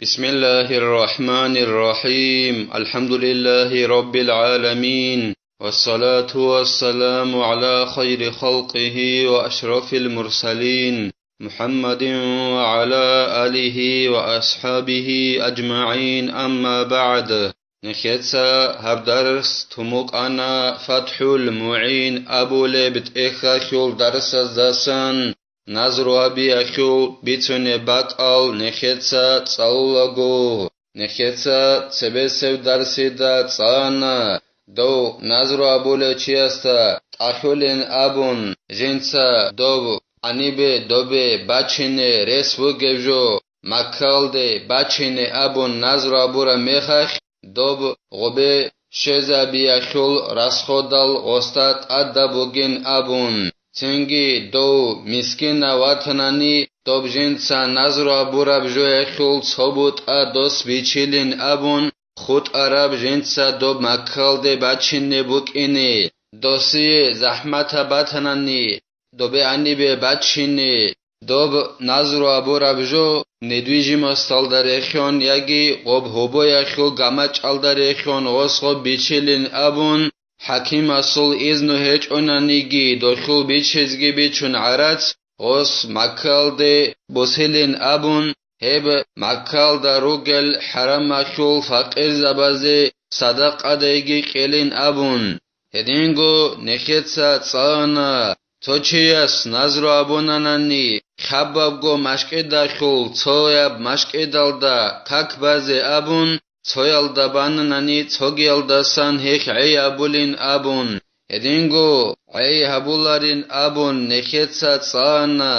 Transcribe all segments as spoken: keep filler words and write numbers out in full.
بسم الله الرحمن الرحيم. الحمد لله رب العالمين. والصلاة والسلام على خير خلقه وأشرف المرسلين محمد وعلى آله وأصحابه أجمعين. أما بعد. Нехеца гьаб дарс тумукъана ФатхӀул МугӀин абулеб тӀехьалъул дарсаздасан. Назру гьабиялъул бицунеб бакӀал нехеца цӀалулаго, нехеца цебесеб дарсида цӀана, дов назру гьабулев чиясда тӀалъулин абун, жинца доб гьанибе добе бачине рес бугеб жо, Маккалде бачине абун назру гьабураб мехалъ, доб гъубе щвезабиялъул расходал гъосда тӀадаб бугин абун, цинги дов мискинав ватанани доб жинца назру гьабураб жоялъул цо бутӀа дос бичилин абун, хутӀараб жинца доб Маккалде бачине букӀине, досие захӀматаб батанани, добе гьанибе бачине, доб назру гьабураб жо недвижимосталда рехьон яги гъоб гьобоялъул гамачӀалда рехьон гъос гъоб бичилин абун, хӀакимасул изну гьечӀонаниги долъул бичизги бичун гӀарац гъос Маккалде босилин абун, гьеб Маккалда ругел хӀарамалъул факъирзабазе садакъадайги кьелин абун. Гьединго нехеца цӀана, цо чияс назру абунанани, хабабго машкӀидалъул цояб машкӀидалда как базе абун, цоялда бананани, цогиялдасан гьелъ гӀей абулин абун, гьединго гӀей гьабуларин абун нехеца цӀана,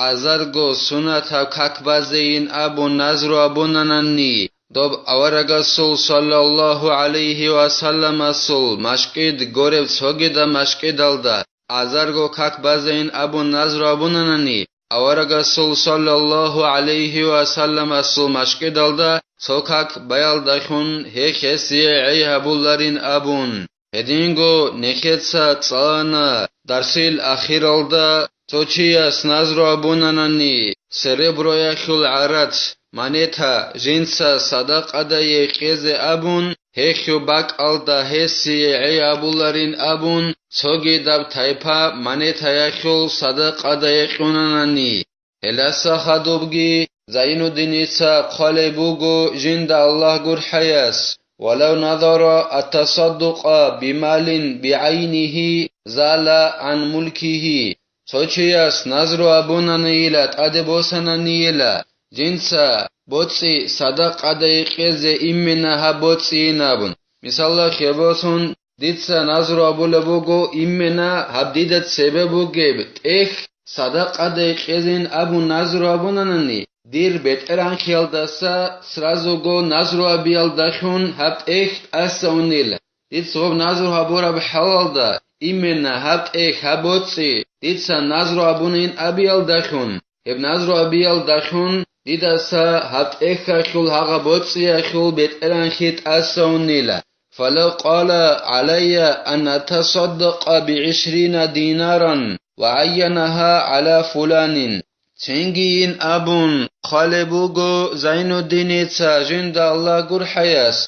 азарго сунатаб как базейин абун назру абунанани, доб аварагасул саллаллагьу гӀалайгьи ва салламасул машкӀид гореб цогидаб машкӀидалда азарго как базейин абун назру абунанани, аварагасул саллаллагьу гӀалайгьи ва салламасул машкӀидалда цо как баялдалъун гьелъ гьесие гӀей гьабуларин абун. Гьединго нехеца цӀана дарсил ахиралда цо чияс назру абунанани, сереброялъул гӀарац, монета, жинца садакъадае кьезе абун, гьелъул бакӀалда гьесие гӀей абуларин абун, цогидаб тайпа монетаялъул садакъадае кьунанани. Гьелдаса хадубги Зайнуддиница хъвалеб буго жинда Аллагь гурхӀаяс: «Валав назара ат-тасаддукъа бималин бигӀайнигьи зала гӀан мулкигьи». Цо чияс назру абунанийила, тӀаде босананийила, жинца боцӀи садакъадае кьезе имена гьаб боцӀийин абун. Мисалалъе босун, дица назру абулеб буго имена гьаб дида цебе бугеб тӀехь садакъадай кьезин абун назру абунанани, дир бетӀергьанлъиялдаса сразуго назру абиялдалъун гьаб тӀехь тӀаса унила. Дица гъоб назру гьабураб хӀалалда, имена гьаб тӀехь, гьаб боцӀи дица назру абунин абиялдалъун, гьеб назру абиялдалъун дидаса гьаб тӀехьалъул гьагъа боцӀиялъул бетӀергьанлъи тӀаса унила. فلو قال علي أن أتصدق بعشرين دينارا وعينها على فلان. Цинги ин абун хъвалеб буго Зайнуддиница жинда Аллагь гурхӀаяс,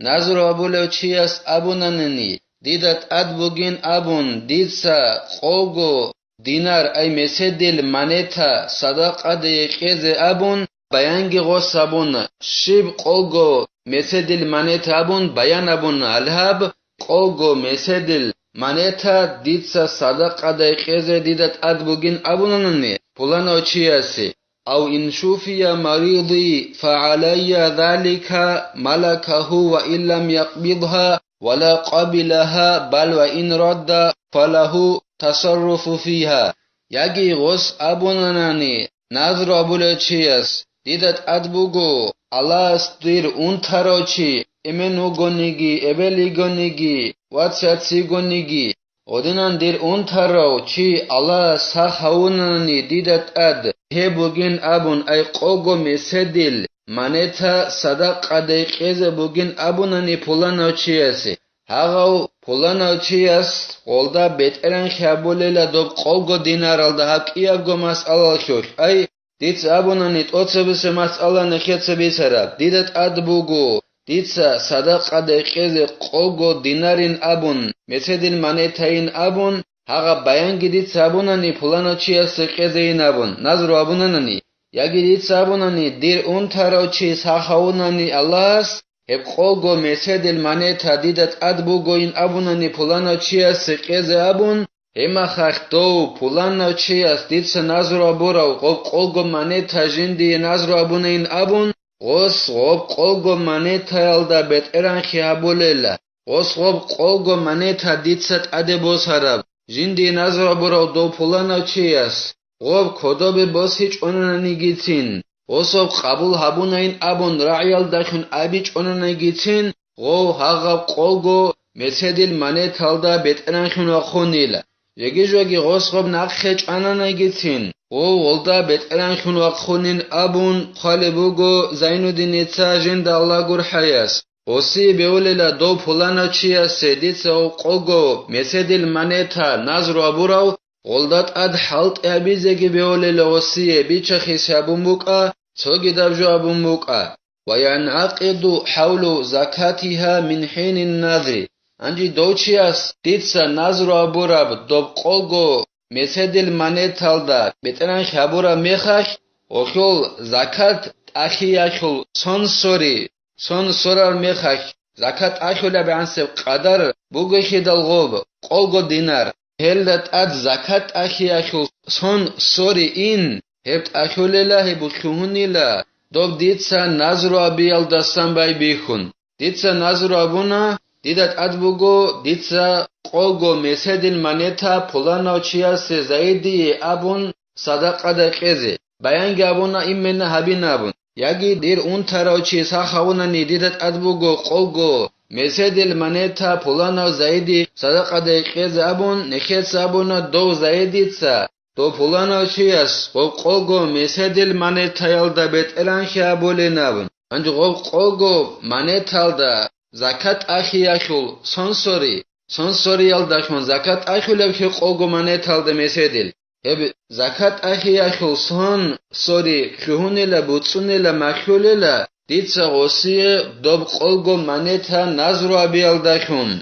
назру абулев чияс абунанани, дида тӀад бугин абун, дица къого динар, ай меседил монета садакъадае кьезе абун, баянги гъос гьабуна, щиб къого меседил монета абун баян гьабуна, гьале гьаб къого меседил монета дица садакъадай кьезе дида тӀад бугин абунанани пуланав чиясе, أو إن شفي مريضي فعلي ذلك ملكه وإن لم يقبضها ولا قبلها بل وإن رد فله تصرف فيها. Яги гъос абунанани, назру абулев чияс, дида тӀад буго, Аллагьас дир унтарав чи, эмен вугониги, эбел йигониги, вац-яц йигониги, гъодинан дир унтарав чи Аллагьас сах гьавунани дида тӀад, гьеб бугин абун, ай къого меседил монета садакъадай кьезе бугин абунани пуланав чиясе, гьагъав пуланав чияс гъолда бетӀергьанлъи гьабулела доб къого динаралда гьаб кӀиябго масъалалъулъ, ай, Дица абунани, тӀоцебесеб масъала нехеца бицараб, дида тӀад буго, дица садакъаде кьезе къого динарин абун, меседил манетайин абун, гьагъаб баянги дица абунани, пуланав чиясе кьезейин абун, назру абунанани, яги дица абунани, дир унтарав чи сахавунани Аллагьас, гьеб къого меседил манета дида тӀад бугойин абунани, пуланав чиясе кьезе абун, гьеб мехалъ дов пуланав чияс дица назру абурав гъоб къого манета жиндие назру абунайин абун, гъос гъоб къого манетаялда бетӀергьанлъи гьабулела, гъос гъоб къого манета дица тӀаде босараб, жиндие назру абурав дов пуланав чияс, гъоб кодобе босичӀонанигицин, гъособ къабул гьабунайин абун рагӀиялдалъун абичӀонанигицин, гъов гьагъаб къого меседил манеталда бетӀергьанлъун вахъунила. Жеги-жоги гъос гъоб нахъе чӀананайгицин, гъов гъолда бетӀергьанлъун вахъунин абун хъвалеб буго Зайнуддиница жинда Аллагь гурхӀаяс. Гъосие бевулела дов пуланав чиясе дица гъов къого меседил манета назру абурав, гъолда тӀад хӀалтӀи гьабизеги бевулела гъосие, бичахъис гьабун букӀа, цогидаб жо абун букӀа. وينعقد حول زكاتها من حين النذر. Гьанже дов чияс дица назру абураб доб къого меседил манеталда бетӀергьанлъи гьабураб мехалъ, гъолъул закат тӀахьиялъул сон сори, сон сорар мехалъ, закат тӀахьулеб гӀансеб къадар бугелъидал гъоб къого динар, гьелда тӀад закат тӀахьиялъул сон сори ин, гьеб тӀахьулела, гьеб лъугьунила, доб дица назру абиялдасан байбихьун. Дица назру абуна, дида тӀад буго, дица къого меседил манета пуланав чиясе Заидие абун садакъада кьезе. Баянги абуна, именно гьабин абун. Яги дир унтарав чи сахавунани дида тӀад буго къого меседил манета пуланав Заидие садакъада кьезе абун, нехеца абуна дов Заидица, дов пуланав чияс гъоб къого меседил манетаялда бетӀергьанлъи гьабулин абун. Гьанже гъоб къого манеталда закат тӀахьиялъул сон сори, сон сориялдалъун закат тӀахьулеб лъи къого манеталда меседил. Гьеб закат тӀахьиялъул сон сори лъугьунела, буцӀцӀунела, малъулела дица гъосие доб къого манета назру абиялдалъун.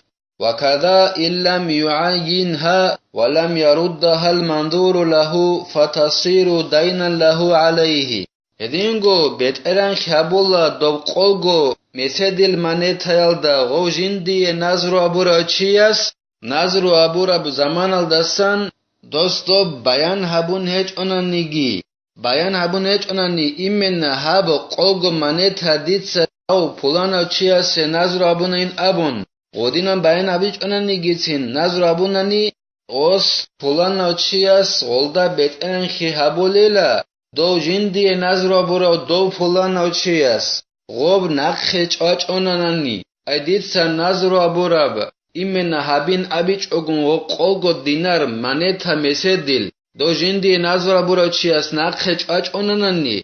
وكذا إن لم يعينها ولم يردها المنذور له فتصير دينا له عليه. Гьединго бетӀергьанлъи гьабула доб къого меседил манетаялда гъов жиндие назру абурав чияс, назру абураб заманалдасан дос доб баян гьабун гьечӀонаниги, баян гьабун гьечӀонани, именно гьаб къого манета дица гьав пуланав чиясе назру абунайин абун, гъодинан баян гьабичӀонанигицин назру абунани, гъос пуланав чияс гъолда бетӀергьанлъи гьабулела, дов жиндие назру абурав дов пуланав чияс, гъоб нахъе чӀвачӀонанани, ай дица назру абураб, именно гьабин абичӀогун гъоб къого динар манета меседил, дов жиндие назру абурав чияс нахъе чӀвачӀонанани,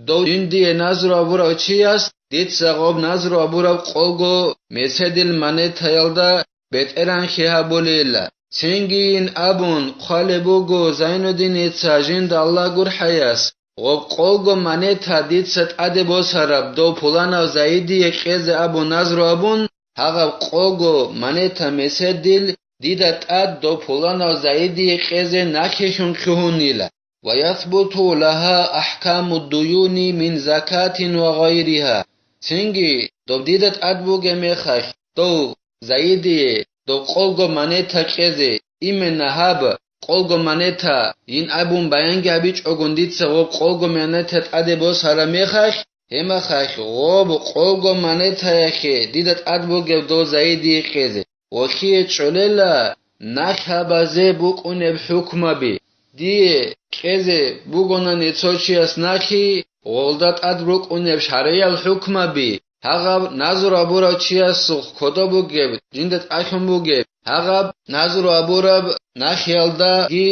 дов жиндие назру абурав чияс дица гъоб назру абураб къого меседил манетаялда бетӀергьанлъи гьабулейилла. Цинги ин абун хъвалеб буго Зайнуддиница жинда Аллагь гурхӀаяс, гъоб къого манета дица тӀаде босараб дов пуланав Заидие кьезе абун назру абун, гьагъаб къого манета меседил дида тӀад дов пуланав Заидие кьезе нахъе лъун лъугьунила. ويثبت لها أحكام الديون من زكاة وغيرها. Цинги доб дида тӀад бугеб мехалъ, дов Заидие доб къого манета кьезе, именно гьаб къого манета ин абун баянги гьабичӀогун дица гъоб къого манета тӀаде босараб мехалъ, гьеб мехалъ гъоб къого манетаялъе дида тӀад бугеб дов Заидие кьезе. Гъолъие чӀолела нахъабазе букӀунеб хӀукмаби. Дие кьезе бугонани цо чияс нахъи, гъолда тӀад рукӀунеб шаргӀиял хӀукмаби, гьагъаб назру абурав чиясухъ кодоб бугеб, жинда тӀалъун бугеб, гьагъаб назру абураб нахъиялдаги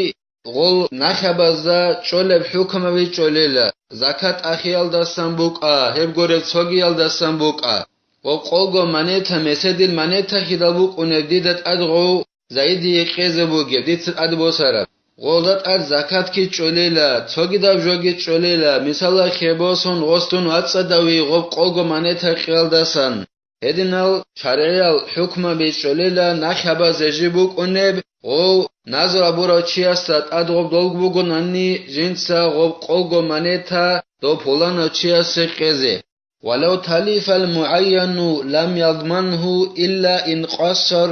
гъол нахъабазда чӀолеб хӀукмаби чӀолела, закат ахиялдасан букӀа, гьеб гуреб цогиялдасан букӀа. Гъоб къого манета меседил манета хьидал букӀунеб дида тӀад гъов Заидие кьезе бугеб, дица тӀад босараб. гъолда тӀад закатги чӀолела, цогидаб жоги чӀолела, мисалалъе босун, гъос дун вацӀцӀадави гъоб къолго манета кьеялдасан. Гьединал шаргӀиял хӀукмаби чӀолела, нахъ гьабазе жиб букӀунеб, гъов назру абурав чиясда тӀад гъоб долг бугонани, жинца гъоб къолго манета дов пуланав чиясе кьезе. ولو تلف المعين لم يضمنه إلا إن قصر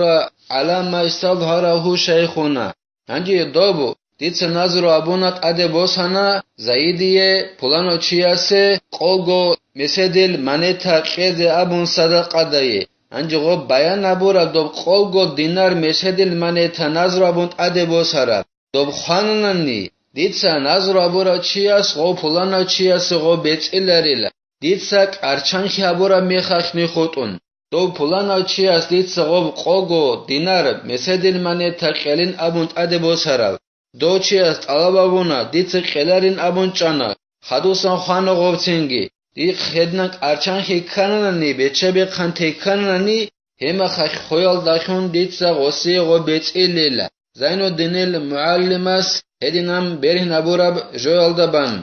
على ما استظهره شيخنا. Гьанже доб, дица назру абуна, тӀаде босана Заидие пуланав чиясе къого меседил манета кьезе абун садакъадае. Гьанже гъоб баян абураб доб къого динар меседил манета назру абун тӀаде босараб. Доб хвананани, дица назру абурав чияс гъов пуланав чиясе гъоб бецӀиларила, дица кӀарчанхъи гьабураб мехалъ нихутӀун. Дов пуланав чияс дица гъоб къого динар меседил манета кьелин абун тӀаде босарав. Дов чияс тӀалаб абуна, дица кьеларин абун чӀана, хадусан хвана гъовцинги. Дихъ гьединан кӀарчанхъи ккананани, бечебехъан тей ккананани, гьемахъахь хвеялдалъун дица гъосие гъоб бецӀилила. Зайнуддинил мугӀалимас гьединан бергьинабураб жоялда бан: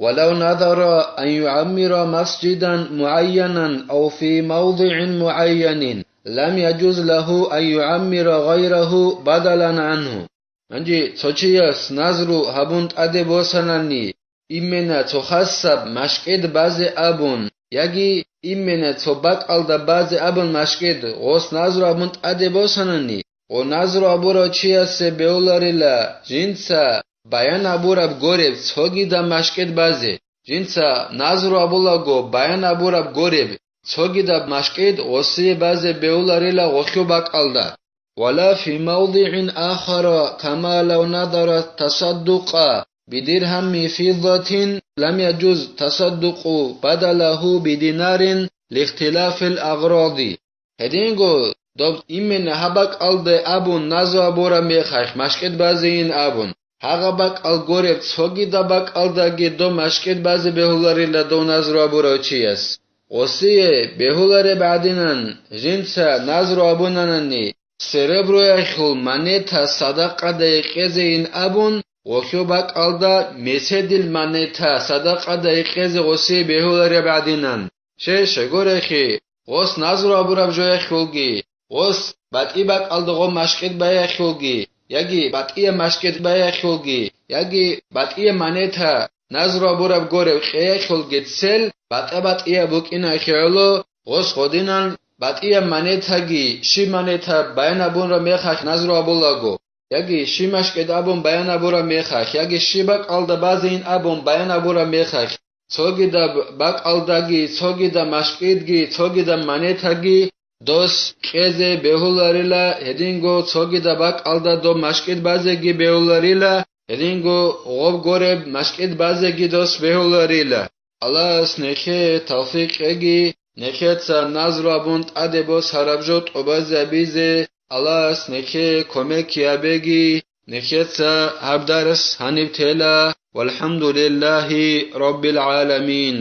ولو نذر أن يعمر مسجدا معينا أو في موضع معين لم يجوز له أن يعمر غيره بدلا عنه. Гьанже цо чияс назру гьабун тӀаде босанани, имена цо хасаб машкӀид базе абун, яги имена цо бакӀалда базе абун машкӀид гъос назру абун тӀаде босанани, гъо назру абурав чиясе бегьуларила жинца баян абураб гореб цогидаб машкӀид базе, жинца назру абулаго баян абураб гореб цогидаб машкӀид гъосие базе бегьуларила гъолъул бакӀалда. ولا في موضع آخر كما لو نذر التصدق بدرهم فضة لم يجز تصدق بدله بدينار لاختلاف الأغراض. Гьединго доб имена гьаб бакӀалде абун назру абураб мехалъ машкӀид базейин абун, гьагъаб бакӀал гореб цогидаб бакӀалдаги доб машкӀид базе бегьуларила дов назру абурав чияс. Гъосие бегьулареб гӀадинан жинца назру абунанани, сереброялъул монета садакъаде кьезейин абун, гъолъул бакӀалда меседил монета садакъаде кьезе гъосие бегьулареб гӀадинан. Щай, щайгурелъул, гъос назру абураб жоялъулги, гъос батӀи бакӀалда гъо машкӀид баялъулги, яги батӀияб машкӀид баялъулги, яги батӀияб монета назру абураб гореб кьеялъулги цел батӀа-батӀияб букӀиналъе гӀоло, гъос гъодинан батӀияб монетаги щиб монета баян абунраб мехалъ назру абулаго, яги щиб машкӀид абун баян абураб мехалъ, яги щиб бакӀалда базейин абун баян абураб мехалъ, цогидаб бакӀалдаги, цогидаб машкӀидги, цогидаб монетаги дос кьезе бегьуларила, гьединго цогидаб бакӀалда доб машкӀид базеги бегьуларила, гьединго гъоб гореб машкӀид базеги дос бегьуларила. Аллагьас нехее тавфикъ кьеги, нехеца назру абун тӀаде босараб жо тӀубазабизе Аллагьас нехее кумек гьабеги, нехеца гьаб дарс гьаниб тела. ВалхӀамдулиллагьи раббил гӀаламин.